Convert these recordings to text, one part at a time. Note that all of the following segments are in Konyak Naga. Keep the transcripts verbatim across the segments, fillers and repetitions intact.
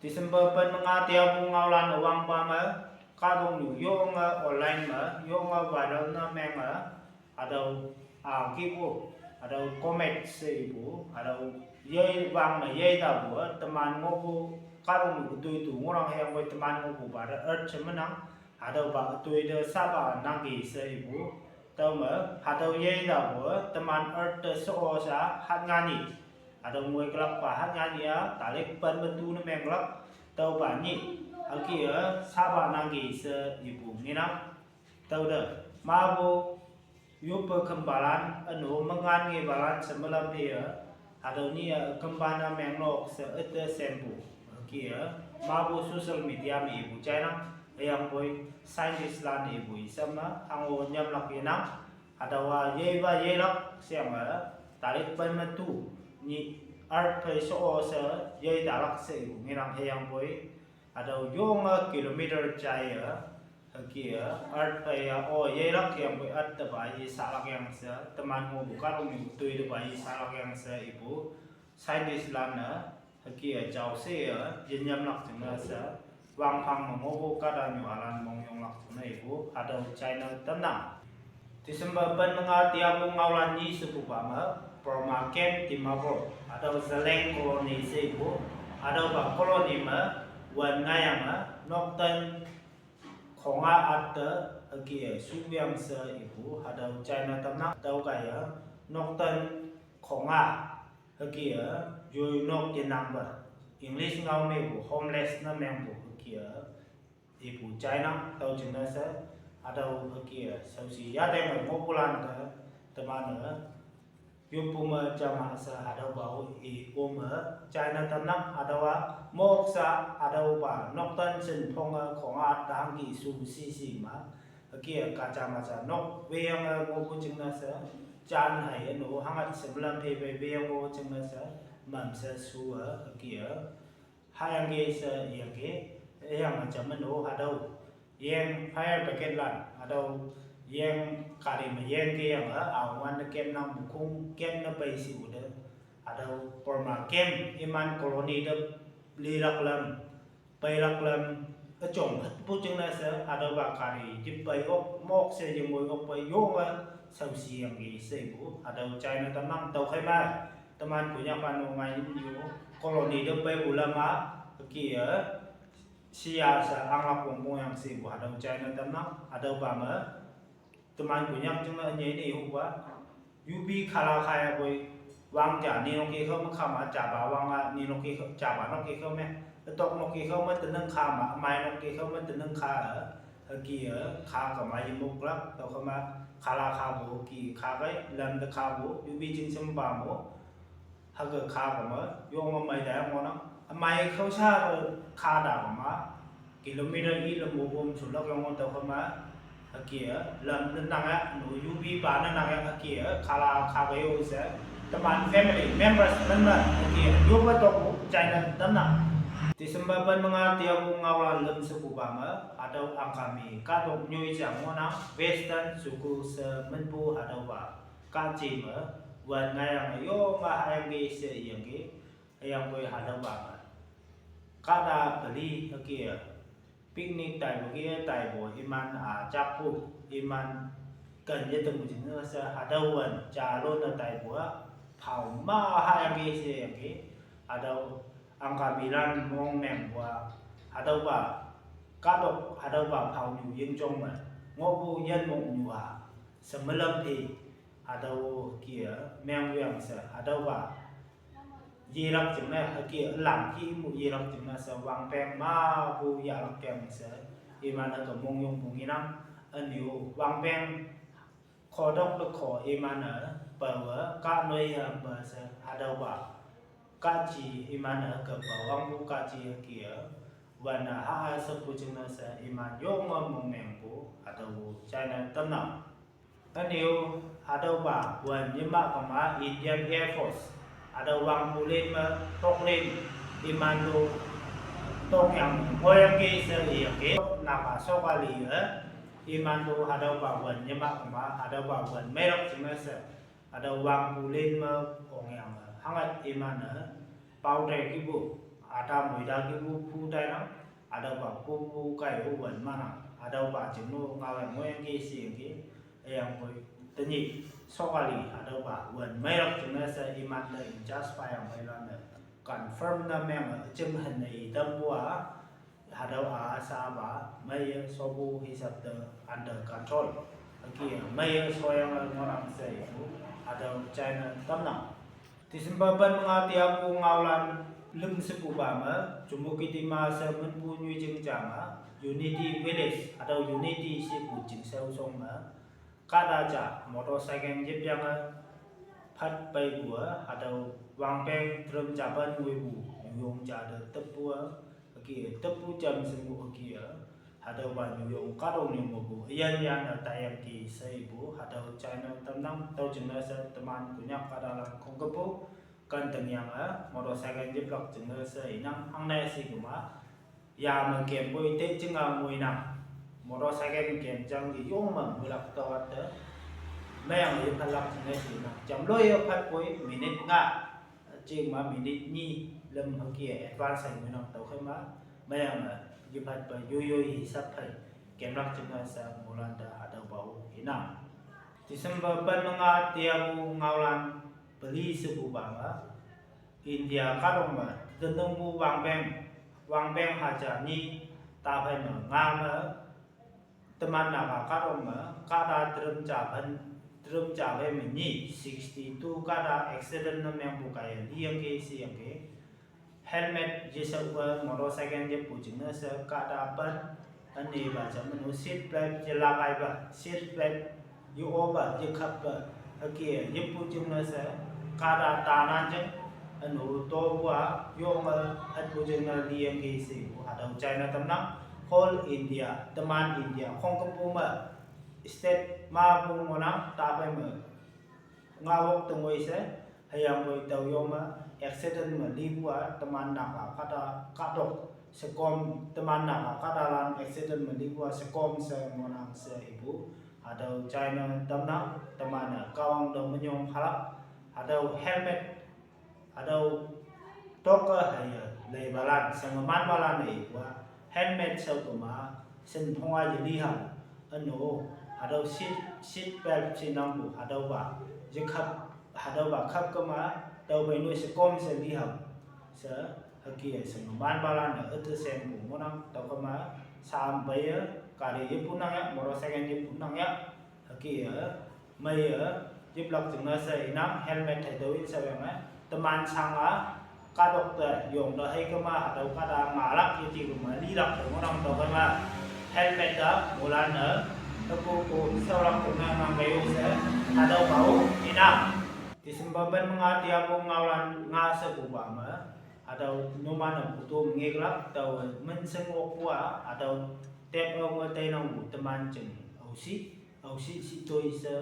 December pen menga tiapu ngaolan üwangpa me, kahtoknyu yonge online me, yonge viral ne menge, hatüo, a, kipu, hatüo comet she ipu, hatüo, yei wang me yei tapu, teman ngohpu, kahtoknyu ütoitu ngohnang hüyangpoi teman ngohpupa te earth she menang, hatüopa ütoite sapa nangki she ipu, tüome, hatüo yei tapu, teman earth te sho sha, hat ngani. Hatüo ngoikülakpa hat ngani-a, talik pen me tu ne mengkülak, tüopa nyih, hüke-e, sapa nangki she ipu ngenang. Tüote, mapu, yoppe khempalan, üno, mengan ngepalan, she melam phe-e, hatüo nyih-e, khempalan menglok she üte sempu, hüke-e, mapu social media me ipu jainang, hüyangpoi, scientist lan ipu isam me, hango nyamlak yenang, hatüowa yeipa yeilak sheyange, talik pen me tu, nyih earth phei sho-o she, yei talak she ipu ngenang hüyangpoi, hatüo yonge kilometer jaiye, hüke-e, earth phei-a, o, yeilak hüyangpoi earth tepa ye sahlak yang she, teman ngohpu kahtoknyu toi tepa ye sahlak yang she ipu, scientist lan-e, hüke-e, jao she-e, yenyamlak jingne she, wangphang me ngohpu kahta nyuhalan mongyonglak jingne ipu, hatüo china tamnang. December pen menga tiapu ngaolan nyi shepupa me, Burma Camp Dimapur, hatüo Zaleng Colony she ipu, hatüopa colony me, wan ngayange, nokten, khonga atte, hüke-e, shuyang she ipu, hatüo china tamnang, tüo kaiye, nokten, khonga, hüke-e, yoi nok yenangpe, English ngao mepu homeless ne mengpu hüke-e, ipu china, tüo jingne she, hatüo hüke-e, shaoshi yatenge ngohpulan te, teman-e, yoppu me jama she hatüopa-o i-o me, china tamnang, hatüowa, moksha, hatüopa, nokten shin phonge khonga tangki shu sisi ma, hüke-e, kajama sha nok weyange ngohpu jingne she, jan haiye no, hangat shimlam phepe weyange ngohpu jingne she, mamshe shu-e, hüke-e, hayangki she iyangki, hüyange jam me no hatüo, yeng fire brigade lan, hatüo, yeng kali me yeng keyange, aowan ne kemnang mukhong kemne pei shipu te, hatüo Burma Camp iman colony te lilak lam, peilak lam, üjong hatpu jingne she, hatüopa kali, jip pei ok, mokshe yengoi okpe yonge, shaoshi yangki shepu, hatüo china tamnang tüokhei me, teman Konyakpa no ngai yo, colony te peipu lam-a, hüke-e, shia she anglak wongpong yang shepu hatüo china tamnang, hatüopa me, teman Konyak jingne ünyei ne yopa, yupi khala khayapoi, wang ja ninok kekhao me khama, japa wang-a ninok kekhao, japa nok kekhao me, ütok nok kekhao me tenang khama, ümei nok kekhao me tenang kha-e, hüke-e, kha kama yemoklak, tüokhama, khala khapu, hüke kha kei, lam te khapu, yupi jingshem pa mo, hüke kha kama, yonge mei ta ngohnang, ümei khao sha-e kha ta kama, kilometer i lam mo bom shulak yong tüokhama, hüke-e, lam ne nang ya, no yupi pa ne nang ya, hüke-e, khala kha kei-o she, teman family members men me, hüke-e, yoppe tokpu, china tamnang. December pen menga tiapu ngaolan lüm shepupa me, hatüo Angami kahtok nyoi ja ngohnang, Western Sukul she minpu hatüopa, kahje me, wan ngaiyange yonge hayangki she iyangki, hüyangpoi hatüopa me, kahta peli hüke-e, picnic taipu ke taipu iman-a jakpu, iman ken yetempu jingne she hatüo wan jalon ne taipu-a, phao ma hayangki sheyangki, hatüo Angamilan mongmengpu-a, hatüopa, kahtok hatüopa phaonyu yingjong me, ngohpu yinmoknyu-a, shemülam phe, hatüo ke-e, mengwang she, hatüopa, yelak jingne hüke langki mu yelak jingne she wangpeng mapu yahlak keng she, iman-e ke mongyongpu ngenang, ünyu wangpeng, khotok te kho iman-e, pawe, kahnoi-e pa she, hatüopa, kahji iman-e ke pa wangpu kahji ke-e, wan-e ha shepu jingne she iman yonge mongmengpu, hatüo china tamnang. Ünyu, hatüopa, wan yema kema Indian Air Force, hatüo wangpu lin me, tok lin, iman to, tok yang, ngoyangki she iyangki, napa sokali-e, iman to hatüopa wan yema kema, hatüopa wan meilak jingne she, hatüo wangpu lin me, ongyange, hange iman-e, paote kipu, Ata moida kipu phu tainang, hatüopa pupu kaiye wan manang, hatüopa jingno ngaoyang ngohyangki sheyangki, hüyangpoi tenyih shokali hatüopa wan meilak jingne she imante in-charge phayang pheilan-e confirm ne menge jing henne itampu-a, hatüo-a shapa meiye shopu hisap te under control. Hüke meiye shoyange ngohnang she ipu hatüo china tamnang. December pen me nga tiapu ngaolan lüm shepupa me, Chümoukedima she minpu nyoijing ja me, Unity Village, hatüo Unity shepu chingshao shong me, kahta ja motorcycle yipyange phat peipu-a, hatüo wangpeng trüm ja pen ngoipu nyuyong ja te teppu-a, hüke teppu jam shepu hüke-a, hatüopa nyuyong kahtoknyu mepu üyin yanne taiyangki she ipu hatüo china tamnang. Tüo jingne she teman Konyak kahtalan khongkepu kan tengyange motorcycle yiplak jingne she inang, hangne shikema ya me kempoi te jinga ngoinang, motorcycle kem jang yeyong me moilak tüowatte, meyang yephalak jingne she inang. Jamloi yephatpoi minute nga, jingma minute nyi lüm hüke advance hei ngoinang, tüokheima meyange yephatpe yoiyoi hisap phei kemlak jingne she ngaolante hatüopa-o inang. December pen me nga tiapu ngaolan peli shepupa me, India kahtok me tentengpu wangpeng, wangpeng haja nyi taphei me nga me, teman Naga kahtok me kahta trüm ja pen, trüm ja phei me nyi, sixty-two kahta accident ne mengpu kaiye liyangki sheyangki. Helmet yeshaowe motorcycle yeppu jingne she kahta pen, ünepa ja meno seat belt yelakaipa, seat belt ye-opa, yekhappe, hüke yeppu jingne she kahta tanan jing, üno topu-a yonge hatpu jingne liyangki shepu hatüo china tamnang. Whole India, teman India khongkepu me, state mapu ngohnang, taphei me ngawok tengoi she, hüyangpoi tüo yong me accident me lipu-a teman Naga kahta kahtok shekom, teman Naga kahtalan accident me lipu-a shekom she ngohnang she ipu hatüo china tamnang. Teman-e Kahwang te minyong phalak, hatüo helmet, hatüo tokke haiye leipalan, shengemanpalan-e ipu-a, helmet shaokema shinphong-a yeli hang, üno, hatüo seat, seat belt shinangpu hatüopa yekhap, hatüopa khap kema, tüophei noi shekom she li hang she, hüke shengemanpalan-e üte shempu ngohnang. Tüokema sam peiye gari yepu nang ya, motorcycle yepu nang ya, hüke meiye yiplak jingne she inang, helmet hei tüo in sheyange, teman shang-a kahtok te yong te hei kema hatüo kahta ngalak yeti kema lilak te ngohnang. Tüokheima helmet-a moilan-e hüpu pu shaolak te nang nang kaiyo she hatüopa-o inang. December pen me nga tiapu ngaolan nga shepupa me, hatüo numan-e photo ngeklak, taowe minshing okpu-a hatüo tep-o nge teinangpu teman jing aoshi, aoshi shitoi she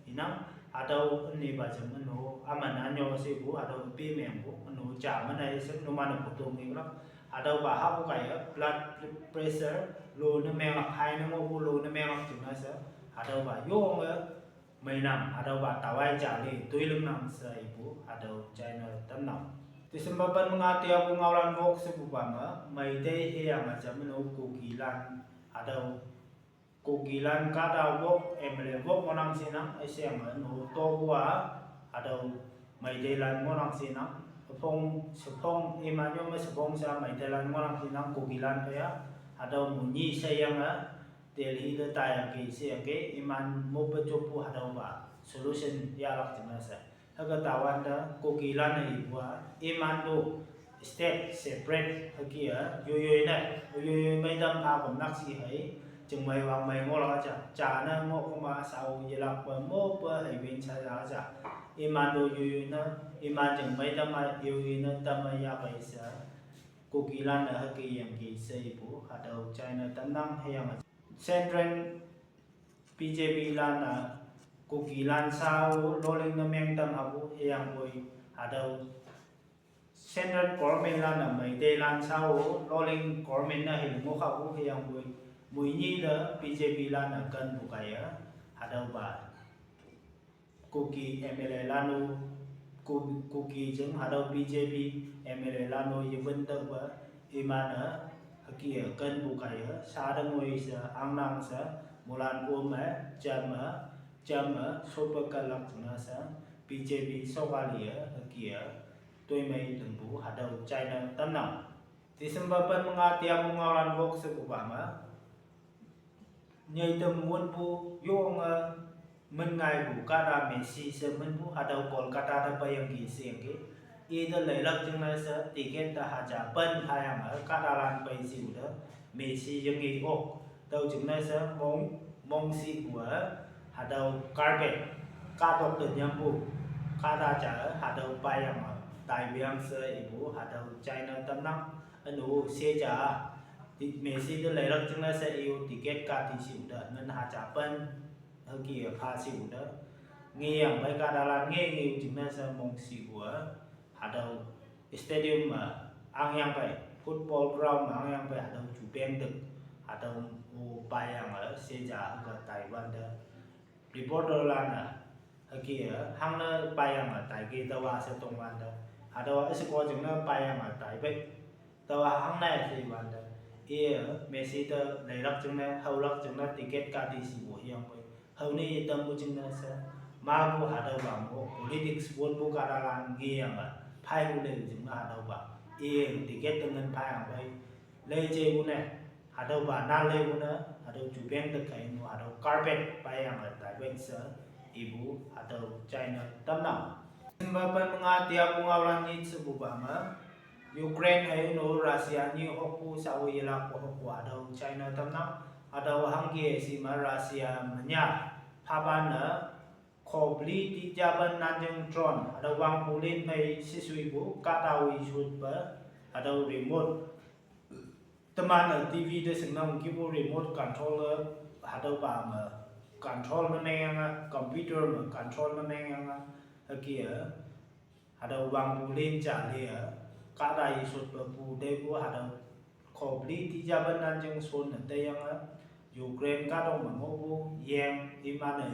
inang. Hatüo ünepa jam üno aman anyo shepu hatüo pe mengpu üno ja menai she numan-e photo ngeklak. Hatüopa hapu kaiye blood pressure low ne menglak, high ne ngohpu low ne menglak jingne she hatüopa yonge meinang, hatüopa tawai ja le toilümnang she ipu hatüo china tamnang. December pen me nga tiapu ngaolan wok shepupa me, Meitei hüyange ja meno Kukilan, hatüo Kukilan kahta wok, M L A wok ngohnang shinang, üsheyange no topu-a, hatüo Meiteilan ngohnang shinang, üpong, shepong, iman yong me shepong sha Meiteilan ngohnang shinang, Kukilan phei-a, hatüo monyi sheyange, Delhi te taiyangki sheyangki, iman mope joppu hatüopa solution yahlak jingne she. Hüke tawante Kukilan-e ipu-a, iman to state separate hüke-a, yoiyoi ne, yoiyoi meitam pha kümnak shi hei, jingmei wangmei ngohlak ja, ja ne ngoh kema shao yelakpe mope hei win sha ja ja. Iman to yoiyoi ne, iman jingmei tam-a yoiyoi ne tam-a yahpei she, Kukilan-e hüke yangki she ipu hatüo china tamnang. Hüyange Central B J P lan-e Kukilan shao loling ne meng tam hapu, hüyangpoi hatüo Central Government lan-e Meiteilan shao loling government ne hei ngoh hapu, hüyangpoi moinyi te B J P lan-e kenpu kaiye hatüopa Kuki M L A lan-o Ku-, Kuki jing hatüo B J P M L A lan-o yewün tüopa, iman-e, hüke-e kenpu kaiye, sha tengoi she, angnang she, moilan ome, jamme, jamme, sope kalak jingne she, B J P sokali-e, hüke-e, toimei lingpu, hatüo china tamnang. December pen me nga tiapu ngaolan wok shepupa me, nyeitem wünpu yonge, min ngaipu kahta Messi she minpu, hatüo Kolkata te peiyangki sheyangki. Ite leilak jingne she ticket te haja pen phayange, kahtalan pei shiu te, Messi yenge ok. Tüo jingne she mong, mongshihpu-e, hatüo carpet, kahtok te nyampu, kahta ja-e, hatüo peiyange, taipuyang she ipu, hatüo china tamnang, ünu, sheja, ti-, Messi te leilak jingne she i-o ticket kati shiu te, ngin haja pen, hüke-e pha shiu te. Ngeyang pei kahtalan nge ngeu jingne she mongshihpu-e, hatüo stadium me angyang pei, football ground me angyang pei, hatüo jupeng tek, hatüo-o peiyange, sheja hüke taiwante. Reporter lan-e, hüke-e, hangne peiyange taike taowa she tongwante. Hatüowa sheko jingne peiyange taipei. Taowa hangne she iwante. Iye, Messi te leilak jingne, haolak jingne ticket kati shipu hüyangpoi. Hao ne yetampu jingne she. Mapu hatüopa mo, politics wonpu kahtalan ngeyange, phaipu lei jingne hatüopa. Iye, ticket te ngin phaiyang pei. Lei jepu ne, hatüopa na leipu ne, hatüo jupeng te kai nu, hatüo carpet peiyange taipei she, ipu, hatüo china tamnang. December pen nga tiapu ngaolan nyit shepupa me, Ukraine hei nu Russia nyi hokpu shaowe yelakpu hokpu hatüo china tamnang, hatüo hangke she me Russia me nya, phapan-e, khopli ti japan nanjing drone, hatüo wangpu lin phei shishuipu, kahta-o ishutpe, hatüo remote. Teman-e T V te shingnang kipu remote control-e, hatüopa me control ne mengyange, computer me control ne mengyange, hüke-e, hatüo wangpu lin ja le-e, kahta ishutpe pu teipu, hatüo khopli ti japan nanjing shonne teiyange, Ukraine kahtok me ngohpu yeng iman-e,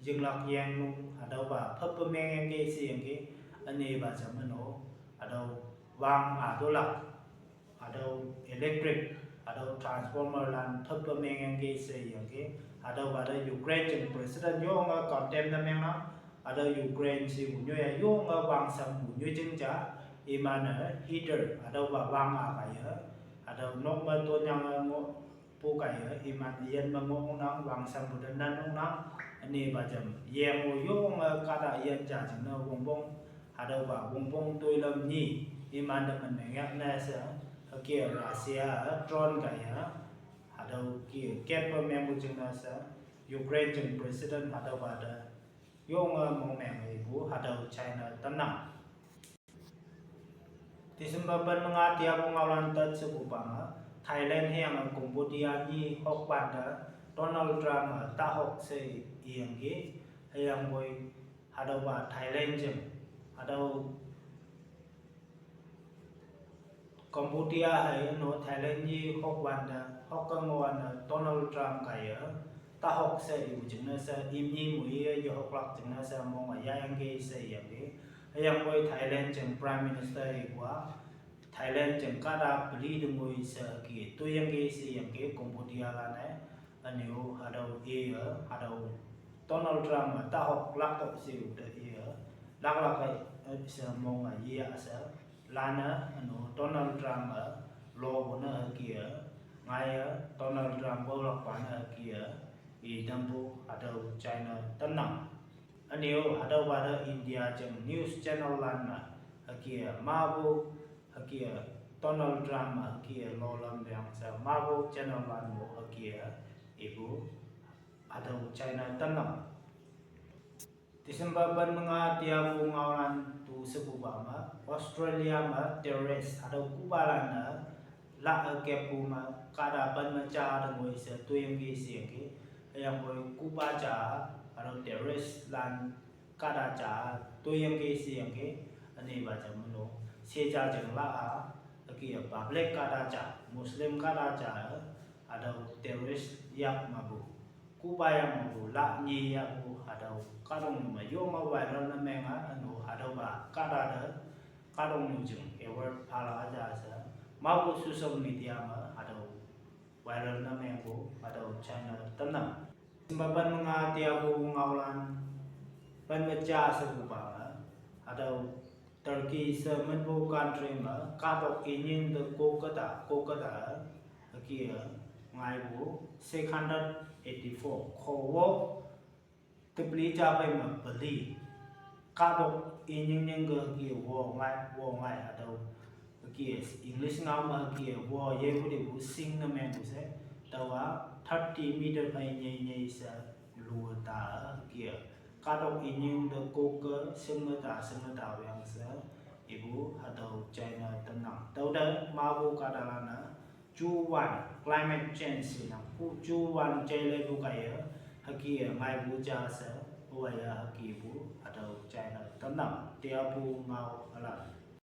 yinglak yeng nu, hatüopa phüppe mengyangki sheyangki, ünepa jam me no, hatüo wang atolak, hatüo electric, hatüo transformer lan phüppe mengyangki sheyangki, hatüopa te Ukraine jing president yonge condemn ne mengnang, hatüo Ukraine shepu nyoi-a yonge wangsampu nyoi jing ja, iman-e heater, hatüopa wang-a kaiye, hatüo nok me tonyange ngohpu kaiye, iman üyin me ngohnang, wangsampu te nan ngohnang, ünepa jam, yeng-o yonge kahta üyin ja jingne wongpong, hatüopa wongpong toilam nyi, iman te men mengyak ne she, hüke Russia drone kaiye, hatüo ke, ketpe mengpu jingne she, Ukraine jing president hatüopa te, yonge mongmeng ipu, hatüo china tamnang. December pen me nga tiapu ngaolan tat shepupa me, Thailand hüyange Cambodia nyi hokwante, Donald Trump-e tahok she iyangki, hüyangpoi, hatüopa Thailand jing, hatüo Cambodia hei no Thailand nyi hokwante, hokke ngohwante Donald Trump kaiye, tahok she ipu jingne she, imnyi moiye yehoklak jingne she, mong-e yayangki she iyangki. Hüyangpoi Thailand jing Prime Minister ipu-a, Thailand jing kahta peli te ngoi she ke toiyangki she iyangki Cambodia lan-e, üne-o hatüo iye, hatüo Donald Trump-e tahok laktok she-o te iye, laklak-e, she mong-e yeya she, lan-e, ünu Donald Trump-e, lopu ne hüke-e, ngaiye, Donald Trump paolakpa ne hüke-e, itampu hatüo china tamnang. Üne-o hatüopa te India jing news channel lan-e, hüke-e, mapu, hüke-e, Donald Trump-e hüke-e lolam peang she mapu channel lan-o hüke-e, ipu, hatüo china tamnang. December pen me nga tiapu ngaolan tu shepupa me, Australia me terrorist, hatüo kupalan-e, la-e keppu me, kahta pen me ja te ngoi she toiyangki sheyangki, hüyangpoi kupa ja, hatüo terrorist lan, kahta ja, toiyangki sheyangki, ünepa jam me no, sheja jing la-a, hüke-e public kahta ja, Muslim kahta ja, hatüo terrorist yak mepu, Kuba yang bu la nyi ya bu hatüo kahtoknyu me yong me viral ne meng a, üno hatüopa kahta te kahtoknyu jing award phalak ja she, mapu social media me hatüo viral ne mengpu hatüo china tamnang. Shinpa pen me nga tiapu ngaolan pen me ja shepupa me, hatüo Turkey she minpu country me kahtok inying te kokketa kokketa, hüke ngaipu six hundred eighty-four kho wo, tepeli ja phei me peli. Kahtok inying nying ke hüke wo ngai, wo ngai hatüo. Hüke English ngao me hüke wo yepu tepu sing ne mengpu she, taowa thirty meter phei nyei nyei she lu ta, hüke kahtok inying te kokke shingne ta shingne ta wang she, ipu hatüo china tamnang. Tüote mapu kahtalan-e juwan climate change shinang pu, juwan jaileipu kaiye, hüke ngaipu ja she, oya hükepu hatüo china tamnang tiapu ngaolan.